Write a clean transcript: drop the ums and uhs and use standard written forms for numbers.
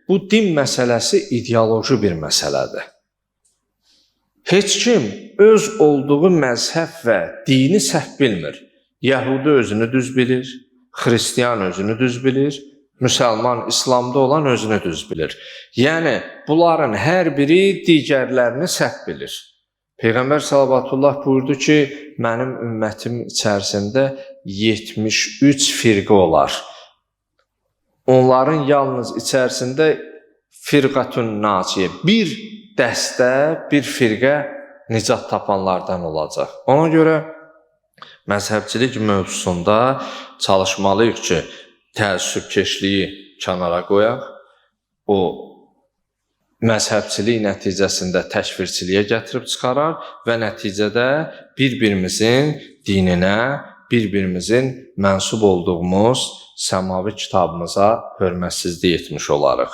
bu din məsələsi ideoloji bir məsələdir. Heç kim öz olduğu məzhəb və dini səhv bilmir. Yəhudi özünü düz bilir, xristian özünü düz bilir, müsəlman İslamda olan özünü düz bilir. Yəni bunların hər biri digərlərini səhv bilir. Peyğəmbər sallallahu buyurdu ki, mənim ümmətim içərisində 73 firqə olar. Onların yalnız içərisində firqatun naciyə, bir dəstə, bir firqə nicat tapanlardan olacaq. Ona görə məzhəbçilik mövzusunda çalışmalıyıq ki, təəssübkeşliyi kənara qoyaq. O məzhəbçilik nəticəsində təkfirçiliyə gətirib çıxarar və nəticədə bir-birimizin dininə, bir-birimizin mənsub olduğumuz səmavi kitabımıza hörmətsizlik etmiş olarıq.